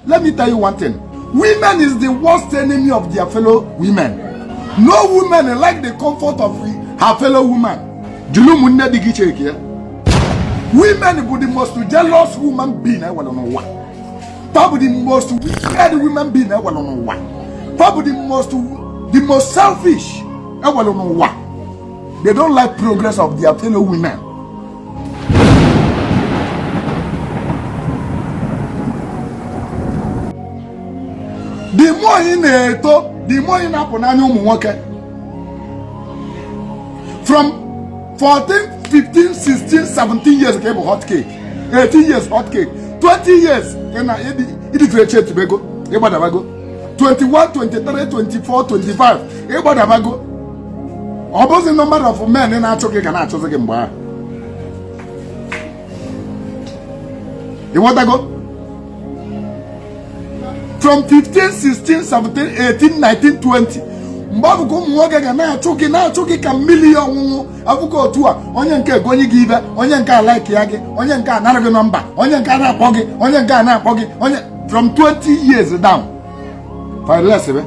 Let me tell you one thing. Women is the worst enemy of their fellow women. No woman like the comfort of her fellow woman. Jụrụ ụmụnne di gị check ya. Women bụ the most jealous human being e nwere n'ụwa. Fa bụ the most wicked human being e nwere n'ụwa. Fa bụ the most selfish e nwere n'ụwa. They don't like progress of their fellow women. The more ị na-eto, the more ị na-apụ n'anya ụmụ nwoke. From 14, 15, 16, 17 years ka ị bụ hot cake, 18 years hot cake, 20 years ị na ị differentiate bego, ịgbadabago. 21, 23, 24, 25, ịgbadabago. Ọ bụzi number of men na-achụ gị ga na-achụzi gị mgbe ahụ. Ịghọtago? From 15, 16, 17, 18, 19, 20, mgbe ọ bụ ka ụmụ nwoke ga na-achụ gị, na-achụ gị ka mmiri ọṅụṅụ. Akụkọ otu a, onye nke egonye gị ibe, onye nke a-like ya gị, onye nke anara gị nọmba, onye nke a na-akpọ gị, onye nke a na-akpọ gị, onye from 20 years down, felesibe,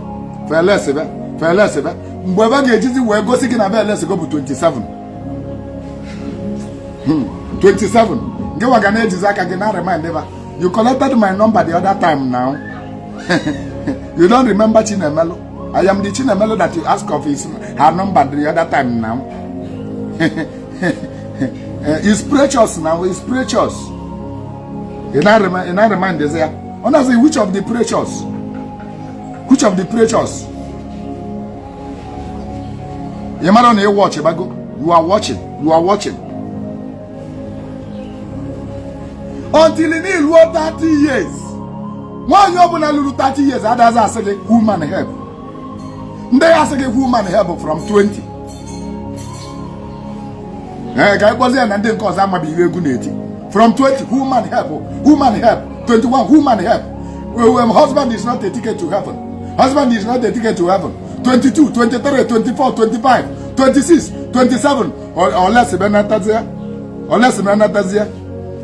felesibe, felesibe. Mgbe ebe ga-ejizi wee gosi gị na belesigo bụ 27. 27 nke wa ga na-ejizi aka gị na remind ebe you collected my number the other time. Now you don't remember Chinemelu. I am the Chinemelu that you ask of his her number the other time. Now it's precious. Now it's precious. Ị na remind ya, ọ na-asị, which of the precious, which of the precious? Ị mara na ị watch bago. You are watching, you are watching until ị luo 30 years. Nwaanyị ọbụla lụrụ 30 years adazi asị gị woman help. Ndị ya asị gị woman help from 20. Ee, ka ịkpọzi ya na ndị nke ọzọ amaghị ihe egwu na-eti. From 20, woman help, woman help. 21, woman help. Husband is not a ticket to heaven, husband is not a ticket to heaven. 22, 23, 24, 25, 26, 27, olesi be natazie.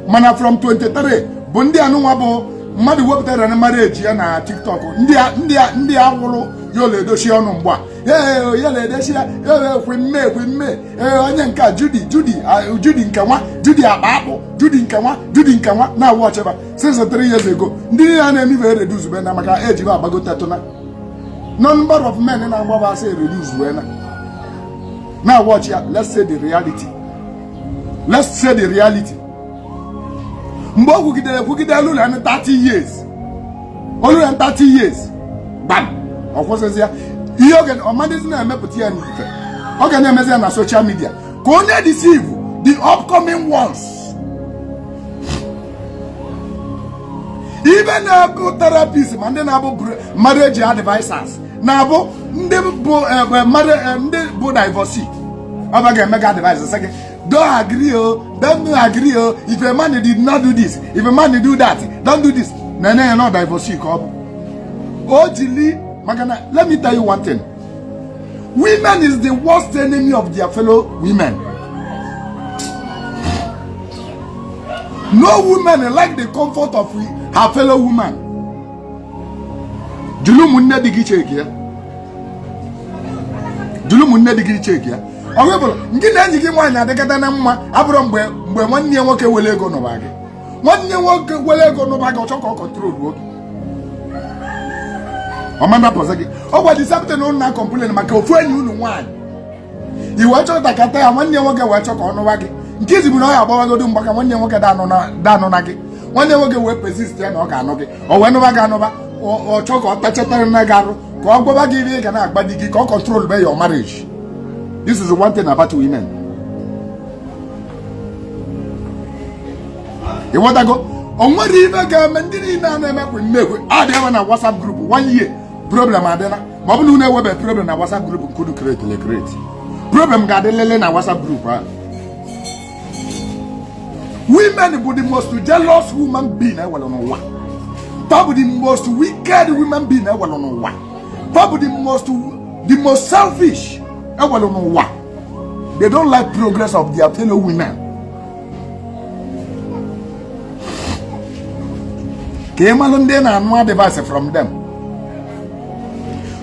Mana from 23 bụ ndị anụnwa bụ mmadụ wepụtara na marriage ya na TikTok. Ndị awụrụ ya ola edochi ọnụ mgbe a. Ee, ya na-edochi ya ekwe mme, ekwe mme. Ee, onye nke a, Judy, Judy, Judy nke nwa, Judy akpa akpụ, Judy nke nwa, Judy nke nwa na-awụ ọchịba since 3 years ago. Ndị niile a na-emibe reduce be na maka ejibe agbagotetụna. Number of men na-agbaba asị reduce wee na na watch ya. Let's say the reality, let's say the reality. Mgbe o kwugidere ekwugide elu na 30 years, olu na 30 years, gbam, ọ kwụsịzi ya. Ihe oge ọmadịzi na-emepụta ya n'ife, ọ ga na-emezi ya na social media ka onye deceive the upcoming ones. Ibe na-abụ therapist, ma ndị na-abụ marriage advisors, na-abụ ndị bụ ndị bụ divorcee, ọ ba ga-eme gị advice, sị gị, "Don't agree o, don't agree o. If a man did not do this, if a man do that, don't do this." Na ene ya na divorcee ka ọ bụ o jili. Maka na let me tell you one thing. Women is the worst enemy of their fellow women. No woman like the comfort of her fellow woman. Jụrụ ụmụnne di gị check ya. Jụrụ ụmụnne di gị check ya. Ọ bụrụ nke na enyi gị nwaanyị adịkọta na mma, abụrụ mgbe nwanne ya nwoke were ego nụba gị, nwanne ya nwoke were ego nụba gị, ọ chọ ka ọ control gị, ọmandapụzi gị. Ọ gwa disapụta na unu na complain maka ofu enyi unu nwaanyị i wee chọta kata ya, nwanne ya nwoke wee chọ ka ọ nụwa gị. Nke izi bụ na ọ ya agbawagodo mgbaka nwanne ya nwoke danụ na gị. Nwanne ya nwoke wee persist ya na ọ ga-anụ gị, ọ wee nụba gị anụba. Ọ chọ ka ọ tachatara na gị arụ, ka ọ gwaba gị ihe ị ga na-agba di gị, ka ọ control be your marriage. This is one thing about women. Ịghọtago? O nwere ibe ga-eme ndị niile a na-emekwe mmekwe adịghị na WhatsApp group. One year, problem adịla. Ma ọ bụ na unu ewebe problem na WhatsApp group nke unu create le create, problem ga-adị lele na WhatsApp group ahụ. Women bụ the most jealous human being enwere n'ụwa. Fa bụ the most wicked human being enwere n'ụwa. Fa bụ the most selfish enwere n'ụwa. They don't like progress of their fellow women. Ka ị malụ ndị na-anụ advice from them.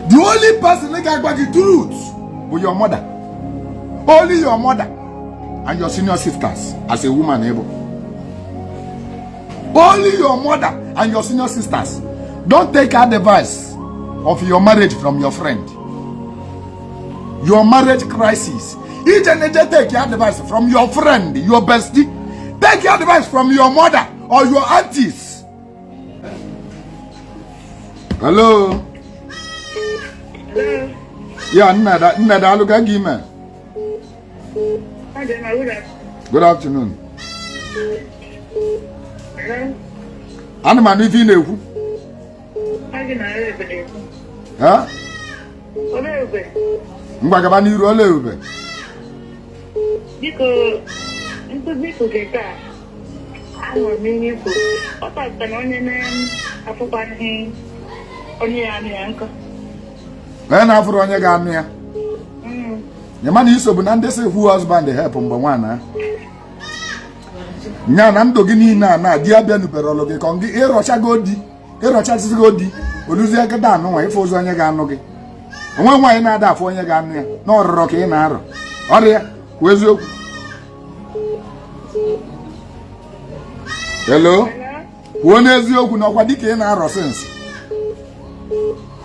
The only person ga-agwa gị truth bụ your mother. Only your mother and your senior sisters. As a woman able, only your mother and your senior sisters. Don't take advice of your marriage from your friend. Your marriage crisis, ije neje take advice from your friend, your bestie. Take advice from your mother or your aunties. Hello? Hello. Ya, nna, nna, daalụ. Ka gị ime? Hi there, my good. Good afternoon. Hello. Ana m anụ ife ị na-ekwu. Hi, na ebube. Ha? Olee ebube? Ngwa, gaba n'iru, ọla ebube. Biko, nkụzi ikwu taa, ahụrụ m ihe ikwu. Ọ kpatara na onye na-afụkwanghị onye ya anụ ya nkọ. Onye na-afụrụ onye ga-anụ ya. Nyema na iso bụ na ndị si who husband help mgbe nwaanyị ahụ. Nya na ndụ gị niile a na di abịa nubere ọlụ gị ka ọ gị ịrọchago di, ịrọchasịgo di, oluzie kịta anụ nwa ịfụ ụzọ onye ga-anụ gị. Onwe nwaanyị na-ada afụ onye ga-anụ ya na ọrụrọ ka ị na-arọ ọrịa. Kwuo eziokwu. Hello? Hello? Kwuo n'eziokwu na ọkwa dịka ị na-arọ since.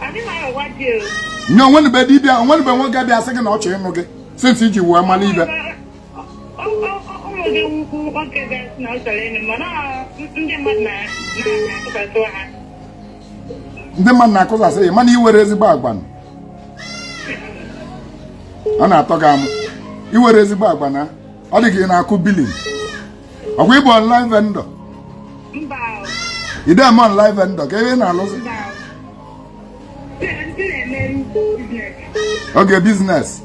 Adị m agwa di o. Nye onwenube dibịa, onwenube nwoke bịa sị gị na ọ chọrọ ịnụ gị since iji wee mara ibe. Ụmụ gị ukwu nwoke ga-asị na ọ chọrọ ịnụ, mana ndị mmadụ na-atụkwasị ha. Ndị mmadụ na-akụzasị ya, mana iwere ezigbo agwa ọ na-atọ gị amụ. Iwere ezigbo agwa na ọ dị ka ị na-akụ billing. Ọkwa ịbụ online vendor? Mba o. Ide eme online vendor ka ebe ị na-alụzi? Mba o. Ndị na-eme business. Oge business.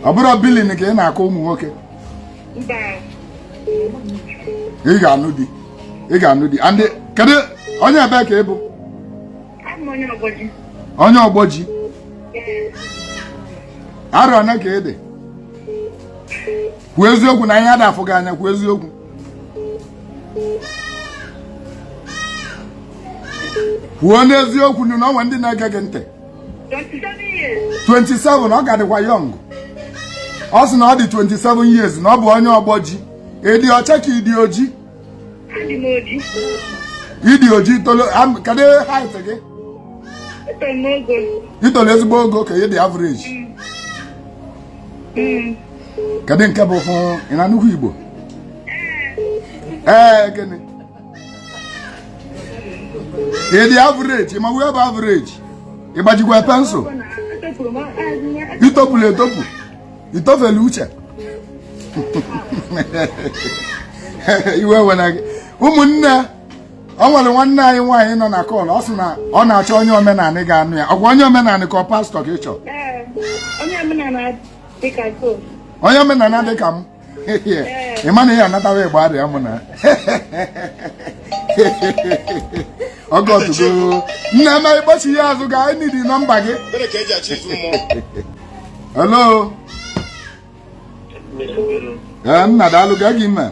Ọ bụrụ billing ka ị na-akụ ụmụ nwoke? Mba o. Ị ga-anụ di, ị ga-anụ di. And kedu onye ebe ka ị bụ? Abụ m onye ọgbọji. Onye ọgbọ ji? Ee. Arọ one ka ị dị? Kwuo eziokwu na anya ada afụ gị anya. Kwuo eziokwu. Kwuo n'eziokwu na onwe ndị na-ege gị ntị. 27 years. 27, ọ ka dịkwa young. Ọ sị na ọ dị 27 years, na ọ bụ onye ọgbọ ji. Ịdị ọcha ka ịdị oji? Adị m oji. Ịdị oji tolo. Kedu height gị? Etoro m ogo. Itolo ezigbo ogo ka ịdị average? Mm. Kedu nke bụ hụ ị na nnukwu Igbo? Ee, gịnị? Ịdị average ma wee bụ average? Ịgbajikwa pencil? Ọ bụ na etopụrụ m azụ. Itopụrụ etopụ, itofelu uche. Iwe wena gị. Ụmụnne, ọ nwere nwanne anyị nwaanyị nọ na call. Ọ sị na ọ na-achọ onye omenanị ga-anụ ya. Ọkwa onye omenanị ka ọ pastor ka ị chọrọ? Ee, onye omenala dịka so. Onye omenala dị ka m. Ị ma na ihe anatawa ịgba arịa mụ na ọgọtụgo. Nne m, ịkpọchi ya azụ ga anyị nidi nọmba gị. Ebere ka eji achọ izu mmụọ. Hello? Ee, nna, daalụ. Gaa gị ime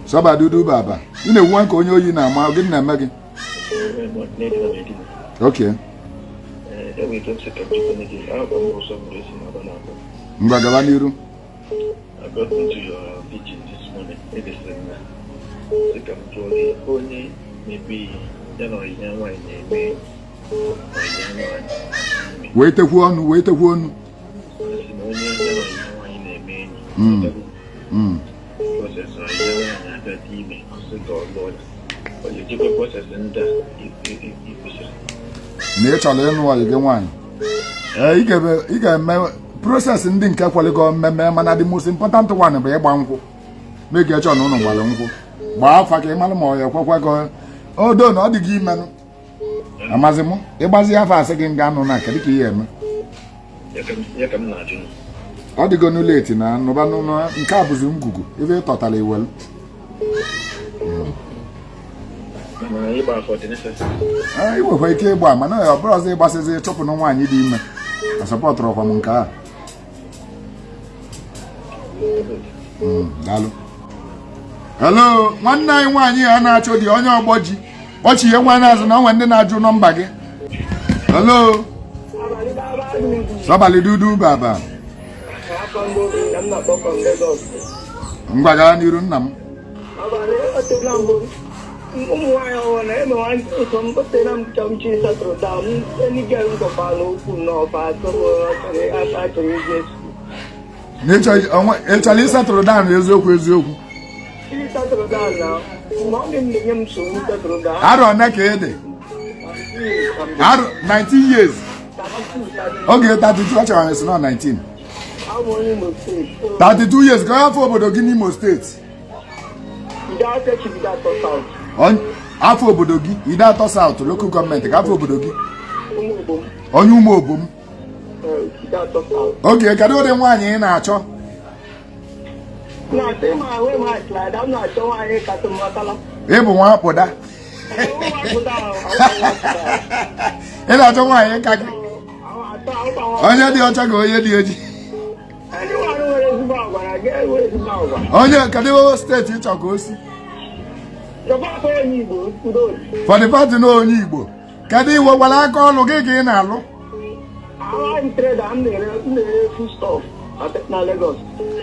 sọba dudu baba. Ị na-ekwu ka onye oyi na-ama. Gịnị na-eme gị? Ok, ngwa, gaba n'iru. I got into your teaching this morning. Edesịrị m na sị ka m jụọ gị, onye na-ebe ya na ọyị ya nwaanyị na-eme ọyị ya nwaanyị ime. Wee tekwu ọnụ, wee tekwu ọnụ. Asị na onye ya na ọyị ya nwaanyị na-eme enyi. Process ọyị ya nwaanyị abịa dị ime, ọ sị ka ọ lụọ ya. Ọ ga-ejikwa process ndị a i kwesịrị. Na ị chọrọ ịnụ ọyị gị nwaanyị, ee, ị ga-eme process ndị nke kwalịgo mmemme, mana the most important one bụ ịgba nkwụ. Mee ka ịchọ na ụnụ gbara nkwụ, gbaa afa ka ị mara ma ọ ya ekwekwe gị. Odo na ọ dị gị imenụ amazi m ịgbazi afa, asị gị nga anụ na kedu ka ị ga-eme? Ya ka m na-ajụ. Ọ dịgo n'ụlọ eti na nụba n'ụlọ. Nke a bụzi ngwugwu ebe ị tọtara iwelu. Mana ịgba afọ dị necessary? Ee, ị nwekwa ike ịgba, mana ọ bụrụ ọzọ ịgbasịzi ịchụpụ na nwaanyị dị ime, asọpọtụrụkwa m nke a. Daalụ. Hello, nwanne anyị nwaanyị a na-achọ di, onye ọgbọ ji ọchị ihe nwa na-azụ na onwe ndị na-ajụ nọmba gị. Hello, sọbalị dudu baba. Ngwa, gaa n'iru, nna m. Ụmụ nwaanyị ọhụrụ na-emewa ụtọ m otela m chọmchi setụrụ down enige m gwakwala okwu n'ọfa achọrọ ije. Na ị chọrọ ịsetụrụ down, eziokwu eziokwu? Iji setụrụ down na ma ọ dị m na-enye m nsogbu setụrụ down. Arọ one ka ị dị? Arọ 19 years, oge 32, ọ chọrọ esi nọ 19. Abụ onye Imo Steeti. 32 years ka afọ obodo gị n'Imo Steeti? Ndị aka Chibidatọ South. Afọ obodo gị, Ideato South Local Government ka afọ obodo gị? Ụmụ Obom. Onye ụmụ obom? Ideato South. Oge, kedu ụdị nwaanyị ị na-achọ? Na-achọ ịma ahụ ịma achịlada, m na-achọ nwaanyị kasị mmatala. Ị bụ nwa apụda. Ị na-achọ nwaanyị ka gị, onye dị ọcha ka onye dị oji? Ndị nwaanyị nwere ezigbo agwa na ga-enwe ezigbo agwa. Onye kedu steeti ị chọ ka o si? Gọvanọ onye Igbo udo. For the party na onye Igbo. Kedu iwe gwara aka ọlụ gị ka ị na-alụ? I'm trader, m na-ere foodstuff na Lagos.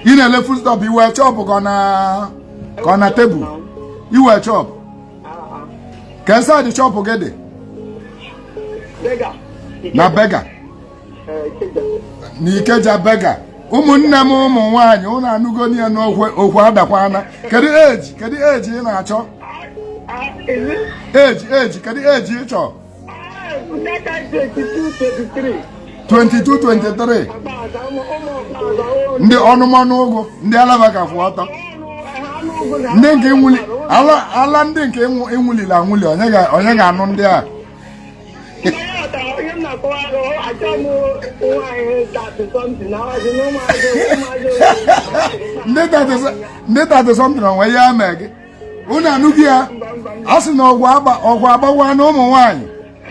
Ị na-ele foodstuff, iwe shop ka ọ na tebụl iwe shop? Ka side shop gị dị? Berger. Na Berger? Ikeja. Na Ikeja Berger. Ụmụnne m, ụmụ nwaanyị, ụnụ anụgo ya n'okwe okwe adakwana. Kedu age, kedu age ị na-achọ? Is it? Age, kedu age ị chọ? That time 22, 23. 22, 23. Agbaza, ụmụ ụmụ ọgbaza. Ndị ọnụmọnụ ụgụ, ndị alaba ka fụ ọtọ, ndị nke ịnwuli ala ala, ndị nke ịnwulili anwụli, onye ga-anụ ndị a? Ihe m na-akọwa, achọ m nwaanyị 30 something na awazi na ụmụazị ụmụazị. Ndị 30 something onwe ihe ame gị, unu anụghị ya. A sị na ọgwụ agba ọgwụ agbawa na ụmụ nwaanyị,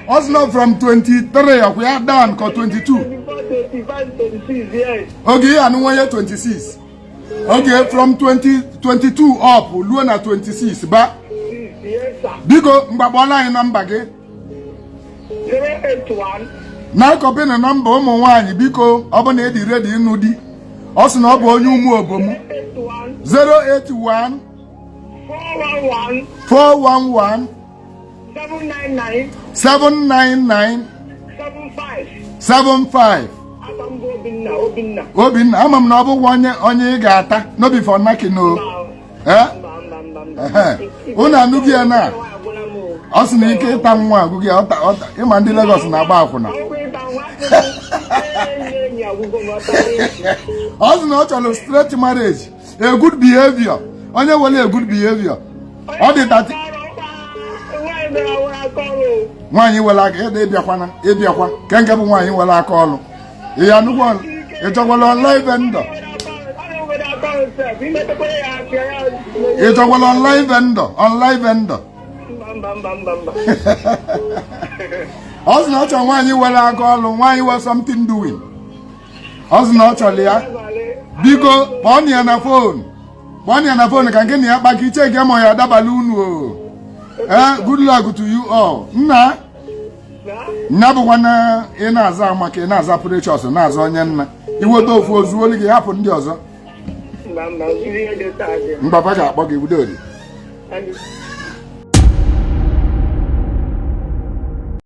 ọ sị na from 23 ọkwa ya down ka 22. 25, 26 years. Oge ihe anụ nwanye 26, oge from 20 22 up ruo na 26 ba. Yes, sir. Biko, mgbakpọla anyị nọmba gị. 081. Na-akọpị na nọmba ụmụ nwaanyị, biko. Ọ bụ na ịdị ready ịnụ di, ọ sị na ọ bụ onye ụmụ obom. 81. 081. 411. 411. 799. 799. 75. 75. Aka mbụ, Obinna, Obinna. Obinna, ama m na ọ bụghị onye ị ga-ata no be for knacking o. Eh? Mba, mba, mba, mba. Ehe. Unu anụghị ya na ọ sị na ike ịta nwa agụgị ya ọta ọta. Ịma ndị Lagos na-agba akwụna. Ọgwụ ịta nwa enyi enyi agwụgo m ọta enyi. Ọ sị na ọ chọrọ straight marriage, a good behavior, onye nwere a good behavior. Ọ dị 30. Nwaanyị bịara nwere aka ọrụ. Nwaanyị were aka ịda ịbịakwana ịbịakwa ke nke bụ nwaanyị nwere aka ọlụ ị ya nnukwu ọlụ. Ị chọkwala online vendor? Ọrụ nwere aka ọrụ sef imetekwara ya aka ya. Ị chọkwala online vendor, online vendor? Mba, mba, mba, mba, mba. Ọ sị na ọ chọrọ nwaanyị nwere aka ọlụ, nwaanyị nwere something doing. Ọ sị na ọ chọrọ ya. Biko, kpọọ ya na phone, kpọọ ya na phone ka nke na ya kpaka iche nke ma ya adabala unu o. Ee, good luck to you all, nna. Nna bụkwa na ị na-aza maka ị na-aza Precious, na-aza onye nna iweta ofu ozuolu gị, hapụ ndị ọzọ. Mba, mba, ihe dị taa dị. Mgbapa ga-akpọ gị udodi.